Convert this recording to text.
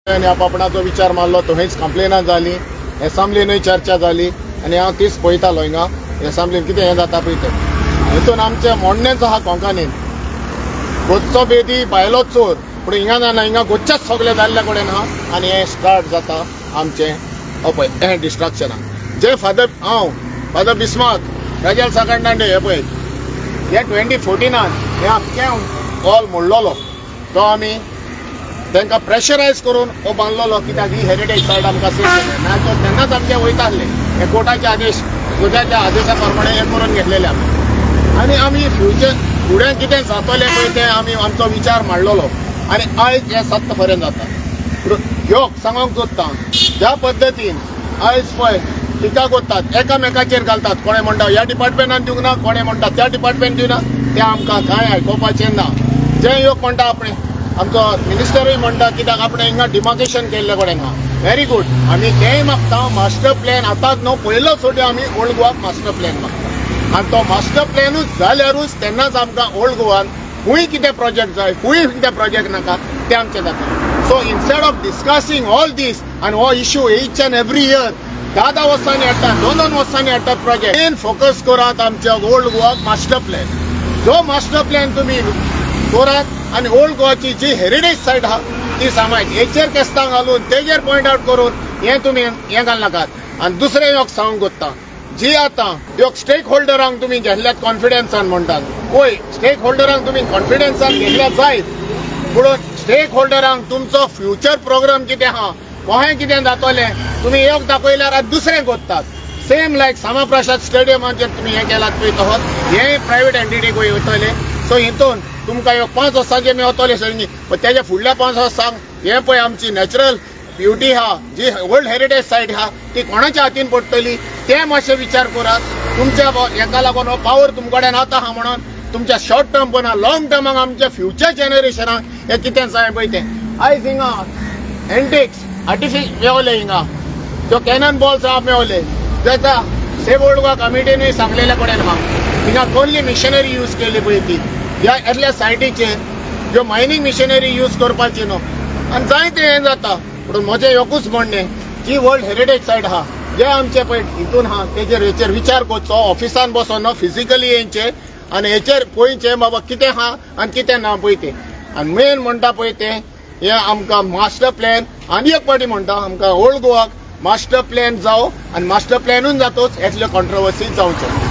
आनी आपणाचो विचार मारलो, थंयच कंप्लेनां जाली, एसेंब्लीनूय चर्चा जाली आनी हांव तीच पळयतालो हिंगा एसेंब्लीन कितें हें जाता पळय तें. हितून आमचें म्हणणेंच आहा कोंकणीन, गोच्चो बेदी बायलो चोर, पूण हिंगा जाणा हिंगा गोच्चेच सगळे जाल्ल्या कडेन आहा आनी हें स्टार्ट जाता आमचें पळय हें डिस्ट्रक्शनाक. जे फादर हांव फादर बिस्मार्क राजेल साखरदांडे हे पळय हे 2014 हे आमचें हॉल मोडलेलो तो आमी तांकां प्रेशरायज करून हो बांदलेलो, कित्याक ही हेरिटेज सायट आमकां सेव केली ना तर तेन्नाच आमचे वयता आसले. हे कोर्टाचे आदेश, कोर्टाच्या आदेशा प्रमाणे हें करून घेतलेले आमी आनी आमी फ्युचर फुडें कितें जातलें पळय तें आमी आमचो विचार मांडलेलो आनी आयज हें सत्य पर्यंत जाता. ह्यो सांगूंक सोदता ज्या पद्दतीन आयज पळय टिका करतात, एकामेकाचेर घालतात, कोणें म्हणटा ह्या डिपार्टमेंटान दिवंक ना, कोणें म्हणटा त्या डिपार्टमेंट दिवना, तें आमकां कांय आयकुपाचें ना. जें योग म्हणटा आपणें आमचो मिनिस्टरूय म्हणटा कित्याक आपणें हिंगा डिमार्केशन केल्ले कडेन आहा, व्हेरी गूड, आमी तेंय मागता मास्टर प्लॅन आतांच न्हू पयलो सोडी आमी ओल्ड गोवाक मास्टर प्लॅन मागता आनी तो मास्टर प्लॅनूच जाल्यारूच तेन्नाच आमकां ओल्ड गोवान खूंय कितें प्रोजेक्ट जाय, खूंय कितें प्रोजेक्ट नाका तें आमचें जाता. So instead of discussing all these आनी हो issue each and every year 10-10 वर्सांनी हाडटात, 2-2 वर्सांनी हाडटात प्रोजेक्ट, मेन फोकस करात आमच्या ओल्ड गोवाक मास्टर प्लॅन. जो मास्टर प्लॅन तुमी करात आनी ओल्ड गोवाची जी हेरिटेज सायट आहा ती सामायत हेचेर केस्तां घालून तेजेर पॉयंट आवट करून हें तुमी हें घालनाकात. आनी दुसरें एक सांगूंक सोदता, जी आतां एक स्टेक होल्डरांक तुमी घेतल्यात कॉन्फिडन्सान म्हणटात, वय स्टेक होल्डरांक तुमी कॉन्फिडन्सान घेतल्यात जायत, पूण स्टेक होल्डरांक तुमचो फ्युचर प्रोग्राम कितें आहा, कशें कितें जातलें तुमी एक दाखयल्यार आतां दुसरें करतात. सेम लायक श्यामाप्रसाद स्टेडियमाचेर तुमी हें केलात पळय तसोच हें प्रायवेट एंटिटी खंय वयतलें. सो हितून तुमकां एक 5 वर्सांचेर मी वतले सर, पण तेज्या फुडल्या 5 वर्सांक हें पळय आमची नॅचरल ब्युटी आहा, जी वर्ल्ड हेरिटेज सायट आहा ती कोणाच्या हातीन पडटली तें मातशें विचार करात. तुमच्या हेका लागून हो पावर तुमचे कडेन आतां आहा म्हणून तुमच्या शॉर्ट टर्म पण लॉंग टर्माक आमच्या फ्युचर जनरेशनाक हें कितें जाय पळय तें. आयज हिंगा एंटिक्स आर्टिफिशियल मेवले, हिंगा त्यो कॅनन बॉल्स आहा मेवले, जाता सेव ओल्ड गोवा कमिटीनूय सांगलेल्या कडेन आहा. हिंगा कसली मिशनरी यूज केली पळय ती ह्या इतल्या सायटीचेर ज्यो मायनींग मिशनरी यूज करपाची न्हू आनी जायतें हें जाता. पूण म्हजें एकूच म्हणणें, जी वर्ल्ड हेरिटेज सायट आहा जे आमचे पळय हितून आहा तेजेर हेचेर विचार करचो, ऑफिसान बसोन न्हू फिजिकली येयचें आनी हेचेर पळोवचें बाबा कितें आहा आनी कितें ना पळय तें. आनी मेन म्हणटा पळय तें हें आमकां मास्टर प्लॅन, आनी एक पाटी म्हणटा आमकां ओल्ड गोवाक मास्टर प्लॅन जावं आनी मास्टर प्लॅनूच जातोच हेतल्यो कॉन्ट्रोवर्सी जावच्यो.